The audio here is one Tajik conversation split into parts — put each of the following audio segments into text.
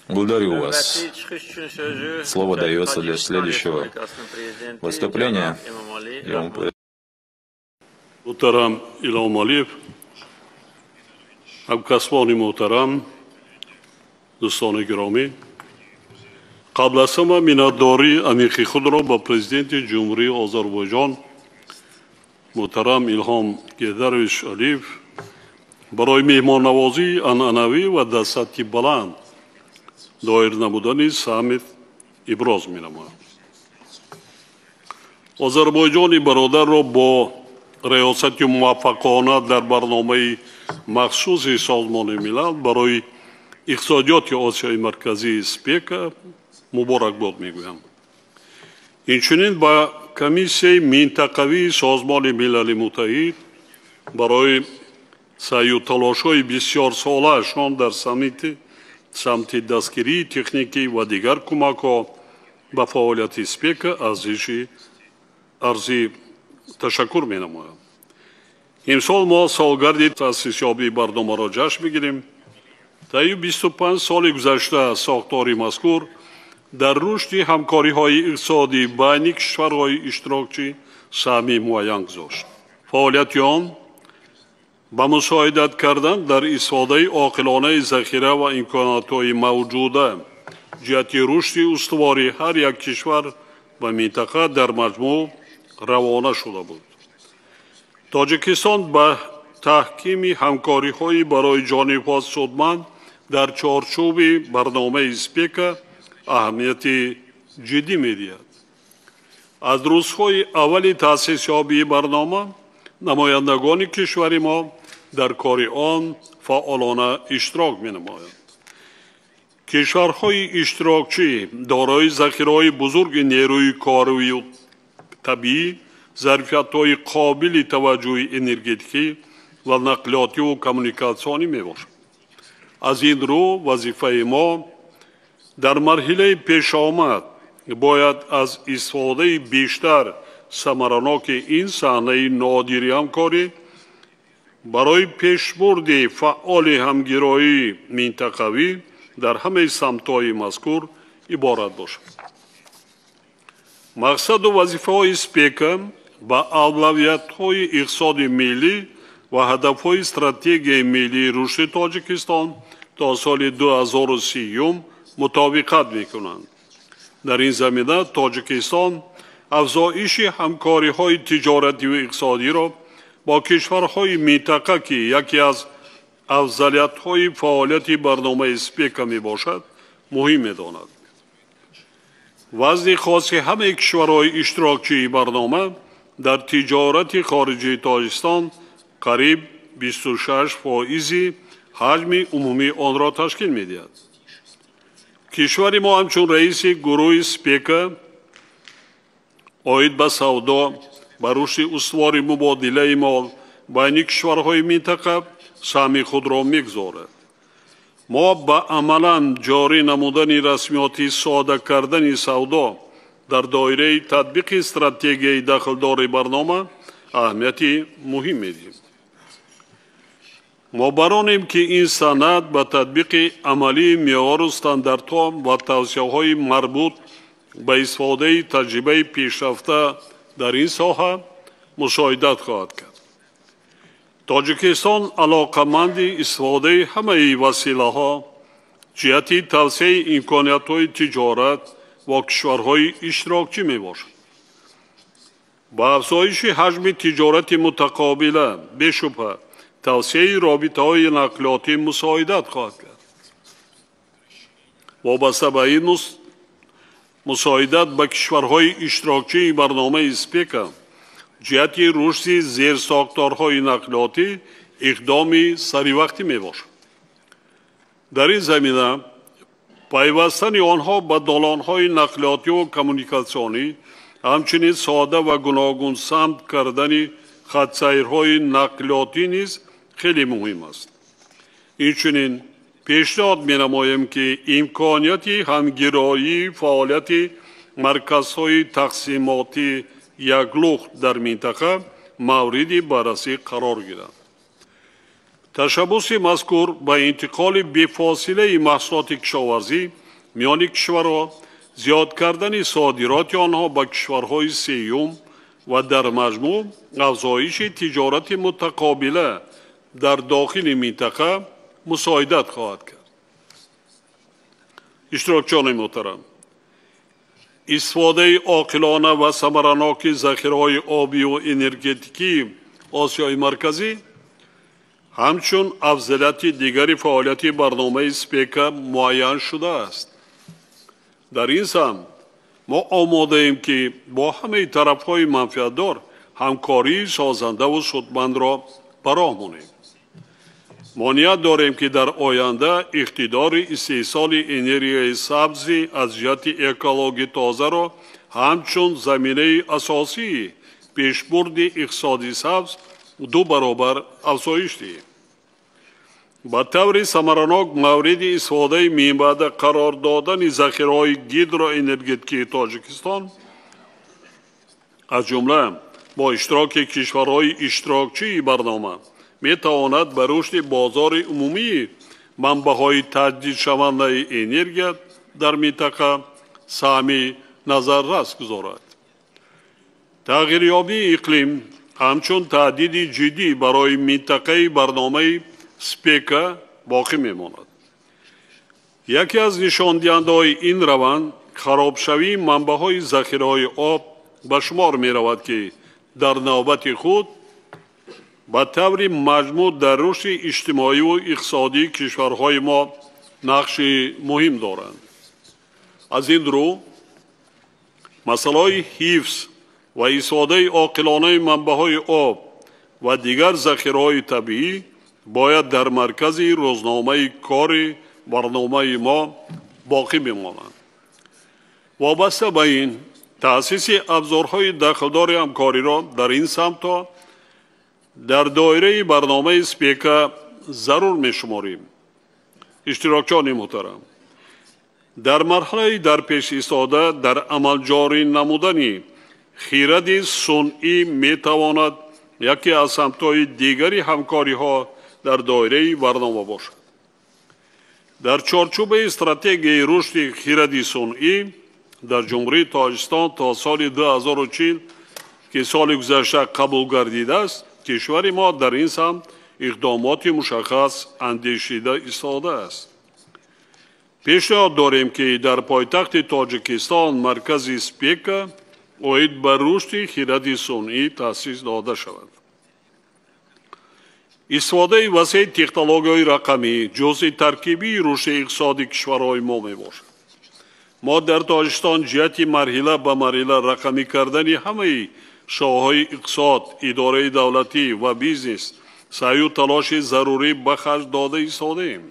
Благодарю вас. Слово дается для следующего выступления. Муҳтарам Илҳом Алиев, ҳамкасбони муҳтарам, дӯстони гиромӣ, қабл аз ҳама миннатдории амиқи худро ба Президенти Ҷумҳурии Озарбойҷон муҳтарам Илҳом Гейдарович Алиев барои меҳмоннавозии анъанавӣ ва дар сатҳи баланд доир намудани саммит иброз менамоям. Озарбойҷони бародарро бо риёсати муваффақона дар барномаи махсуси Созмони Милал барои иқтисодиёти Осиёи Марказии СПЕКА муборакбод мегӯям. Инчунин ба Комиссияи минтақавии Созмони Милали Муттаҳид барои саъю талошҳои бисёрсолаашон дар самти дастгирии техникӣ ва дигар кӯмакҳо ба фаъолияти СПЕКА арзи ташаккур менамоям. Имсол мо солгарди таъсисёбии барномаро ҷашн мегирем. Таи 25 соли гузашта сохтори мазкур дар рушди ҳамкориҳои иқтисодӣ байни кишварҳои иштирокчӣ саҳми муайян гузошт. Фаъолияти он ба мусоидат кардан дар истифодаи оқилонаи захира ва имкониятҳои мавҷуда ҷиҳати рушди устувори ҳар як кишвар ва минтақа дар маҷмӯъ равона шуда буд. Тоҷикистон ба таҳкими ҳамкориҳои барои ҷонибҳо судманд дар чорчӯби барномаи СПЕКА аҳамияти ҷиддӣ медиҳад. Аз рӯзҳои аввали таъсисёбии барнома намояндагони кишвари мо дар кори он фаъолона иштирок менамоянд. Кишварҳои иштирокчӣ дорои захираҳои бузурги нерӯи корию табиӣ, зарфиятҳои қобили таваҷҷӯҳи энергетикӣ ва нақлиётиву коммуникатсионӣ мебошанд. Аз ин рӯ вазифаи мо дар марҳилаи пешомад бояд аз истифодаи бештар самараноки ин саҳнаи нодири ҳамкорӣ барои пешбурди фаъоли ҳамгироии минтақавӣ дар ҳамаи самтҳои мазкур иборат бошад. Мақсаду вазифаҳои СПЕКА ба авлавиятҳои иқтисоди миллӣ ва ҳадафҳои стратегияи миллии рушди Тоҷикистон то соли 2030 мутобиқат мекунанд. Дар ин замина Тоҷикистон афзоиши ҳамкориҳои тиҷоративу иқтисодиро бо кишварҳои минтақа, ки яке аз афзалиятҳои фаъолияти барномаи СПЕКА мебошад, муҳим медонад. Вазни хоси ҳамаи кишварҳои иштирокчии барнома дар тиҷорати хориҷии Тоҷикистон қариб 26% ҳаҷми умумии онро ташкил медиҳад. Кишвари мо ҳамчун раиси гурӯҳи СПЕКА оид ба савдо, ба рушди устувори мубодилаи мол байни кишварҳои минтақа саҳми худро мегузорад. Мо ба амалан ҷорӣ намудани расмиёти сода кардани савдо дар доираи татбиқи стратегияи дахлдори барнома аҳамияти муҳим медиҳем. Мо баронем, ки ин санад ба татбиқи амалии меъёру стандартҳо ва тавсияҳои марбут ба истифодаи таҷрибаи пешрафта дар ин соҳа мусоидат хоҳад кард. Тоҷикистон алоқаманди истифодаи ҳамаи василаҳо ҷиҳати тавсеаи имкониятҳои тиҷорат бо кишварҳои иштирокчӣ мебошад. Ба афзоиши ҳаҷми тиҷорати мутақобила бешубҳа тавсеаи робитаҳои нақлиётӣ мусоидат хоҳад кард. Вобаста ба ин мусоидат ба кишварҳои иштирокчии барномаи СПЕКА ҷиҳати рушди зерсохторҳои нақлиётӣ иқдоми саривақтӣ мебошад. Дар ин замина пайвастани онҳо ба долонҳои нақлиётиву коммуникатсионӣ, ҳамчунин сода ва гуногунсамт кардани хатсайрҳои нақлиётӣ низ хеле муҳим аст. Инчунин пешниҳод менамоем, ки имконияти ҳамгироии фаъолияти марказҳои тақсимотӣ яклухт дар минтақа мавриди баррасӣ қарор гирад. Ташаббуси мазкур ба интиқоли бефосилаи маҳсулоти кишоварзӣ миёни кишварҳо, зиёд кардани содироти онҳо ба кишварҳои сеюм ва дар маҷмӯъ афзоиши тиҷорати мутақобила дар дохили минтақа мусоидат хоҳад кард. Иштирокчиёни муҳтарам, истифодаи оқилона ва самараноки захираҳои обию энергетикии Осиёи Марказӣ ҳамчун афзалияти дигари фаъолияти барномаи СПЕКА муайян шудааст. Дар ин самт мо омодаем, ки бо ҳамаи тарафҳои манфиатдор ҳамкории созандаву судмандро ба роҳ монем. Мо ният дорем, ки дар оянда иқтидори истеҳсоли энергияи сабзи аз ҷиҳати экологӣ тозаро ҳамчун заминаи асосии пешбурди иқтисоди сабз 2 баробар афзоиш диҳем. Ба таври самаранок мавриди истифодаи минбаъда қарор додани захираҳои гидроэнергетикии Тоҷикистон, аз ҷумла бо иштироки кишварҳои иштирокчии барнома, метавонад ба рушди бозори умумии манбаъҳои таҷдидшавандаи энергия дар минтақа саҳми назаррас гузорад. Тағйирёбии иқлим ҳамчун таҳдиди ҷиддӣ барои минтақаи барномаи СПЕКА боқӣ мемонад. Яке аз нишондиҳандаҳои ин раванд харобшавии манбаъҳои захираҳои об ба шумор меравад, ки дар навбати худ ба таври маҷмӯъ дар рушди иҷтимоиву иқтисодии кишварҳои мо нақши муҳим доранд. Аз ин рӯ масъалаҳои ҳифз ва истифодаи оқилонаи манбаъҳои об ва дигар захираҳои табиӣ бояд дар маркази рӯзномаи кори барномаи мо боқӣ бимонанд. Вобаста ба ин, таъсиси абзорҳои дахлдори ҳамкориро дар ин самтҳо дар доираи барномаи СПЕКА зарур мешуморем. Иштирокчиёни муҳтарам, дар марҳилаи дар пеш истода дар амалҷорӣ намудани хиради сунъӣ метавонад яке аз самтҳои дигари ҳамкориҳо дар доираи барнома бошад. Дар чорчӯбаи стратегияи рушди хиради сунъӣ дар Ҷумҳурии Тоҷикистон то соли 2040, ки соли гузашта қабул гардидааст, кишвари мо дар ин самт иқдомоти мушаххас андешида истодааст. Пешниҳод дорем, ки дар пойтахти Тоҷикистон маркази СПЕКА оид ба рушди хиради сунъӣ таъсис дода шавад. Истифодаи васеи технологияҳои рақамӣ ҷузъи таркибии рушди иқтисоди кишварҳои мо мебошад. Мо дар Тоҷикистон ҷиҳати марҳила ба марҳила рақамӣ кардани ҳамаи соҳаҳои иқтисод, идораи давлатӣ ва бизнес саъю талоши зарурӣ ба харҷ дода истодаем.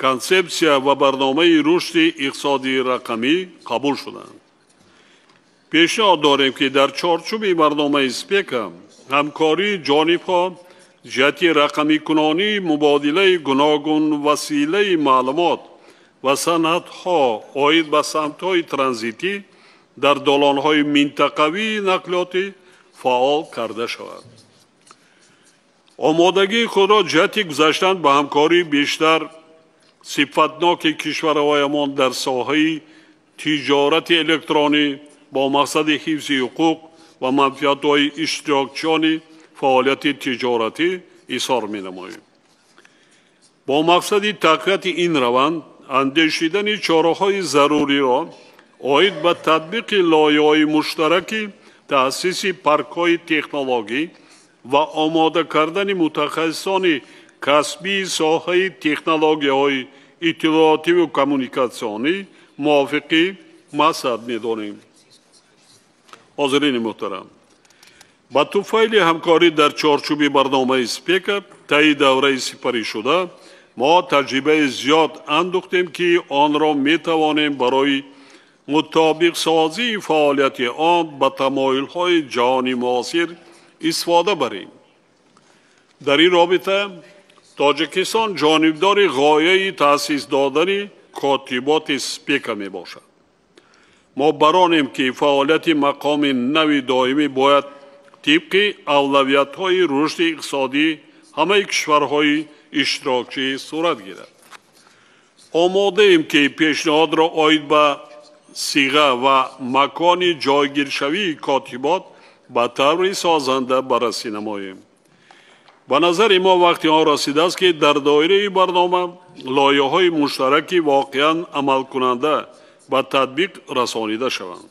Консепсия ва барномаи рушди иқтисодии рақамӣ қабул шуданд. Пешниҳод дорем, ки дар чорчӯби барномаи СПЕКА ҳамкории ҷонибҳо ҷиҳати рақамикунонии мубодилаи гуногун василаи маълумот ва санадҳо оид ба самтҳои транзитӣ дар долонҳои минтақавии нақлиётӣ фаъол карда шавад. Омодагии худро ҷиҳати гузаштан ба ҳамкории бештар сифатноки кишварҳоямон дар соҳаи тиҷорати электронӣ бо мақсади ҳифзи ҳуқуқ ва манфиатҳои иштирокчиёни фаъолияти тиҷоратӣ изҳор менамоем. Бо мақсади тақвияти ин раванд андешидани чораҳои заруриро оид ба татбиқи лоиҳаҳои муштараки таъсиси паркҳои технологӣ ва омода кардани мутахассисони касбии соҳаи технологияҳои иттилоотиву коммуникатсионӣ мувофиқи мақсад медонем. Ҳозирини муҳтарам, ба туфайли ҳамкорӣ дар чорчӯби барномаи СПЕКА таи давраи сипаришуда мо таҷрибаи зиёд андӯхтем, ки онро метавонем барои мутобиқсозии фаъолияти он ба тамоюлҳои ҷаҳони муосир истифода барем. Дар ин робита Тоҷикистон ҷонибдори ғояи таъсис додани котиботи СПЕКА мебошад. Мо баронем, ки фаъолияти мақоми нави доимӣ бояд тибқи авлавиятҳои рушди иқтисодӣ ҳамаи кишварҳои иштирокчӣ сурат гирад. Омодаем, ки пешниҳодро оид ба сиға ва макони ҷойгиршавии котибот ба таври созанда баррасӣ намоем. Ба назари мо вақти он расидааст, ки дар доираи барнома лоиҳаҳои муштараки воқеан амалкунанда ба татбиқ расонида шаванд.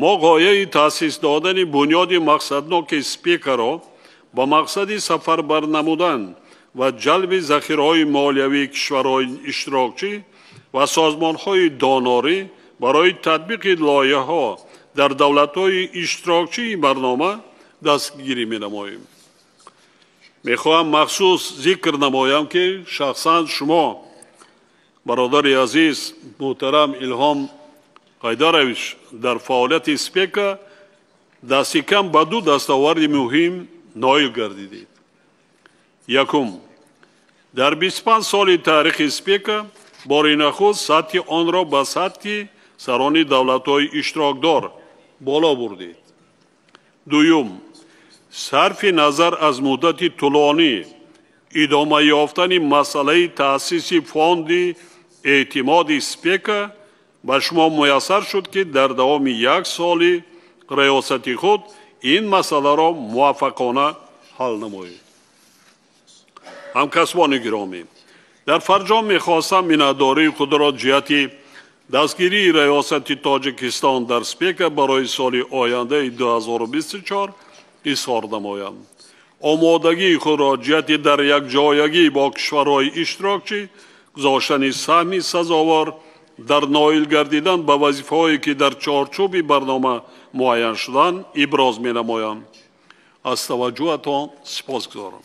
Мо ғояи таъсис додани бунёди мақсадноки спекаро ба мақсади сафарбар намудан ва ҷалби захираҳои молиявии кишварҳои иштирокчӣ ва созмонҳои донорӣ барои татбиқи лоиҳаҳо дар давлатҳои иштирокчии барнома дастгирӣ менамоем. Мехоҳам махсус зикр намоям, ки шахсан шумо, бародари азиз муҳтарам Илҳом Ҳайдарович, дар фаъолияти спека дасти кам ба ду дастоварди муҳим ноил гардидед. Якум, дар 25 соли таърихи спека бори нахуст сатҳи онро ба сатҳи сарони давлатҳои иштирокдор боло бурдед. Дуюм, сарфи назар аз муддати тӯлонӣ идома ёфтани масъалаи таъсиси фонди эътимоди спека ба шумо муяссар шуд, ки дар давоми як соли раёсати худ ин масъаларо муваффақона ҳал намоед. Ҳамкасбони гиромӣ, дар фарҷом мехостам миннатдории худро ҷиҳати дастгирии раёсати Тоҷикистон дар спека барои соли ояндаи 2024 изҳор намоям. Омодагии худро ҷиҳати дар якҷоягӣ бо кишварҳои иштирокчӣ гузоштани саҳми сазовор дар ноил гардидан ба вазифаҳое, ки дар чорчӯби барнома муайян шуданд, иброз менамоям. Аз таваҷҷӯҳатон сипосгузорам.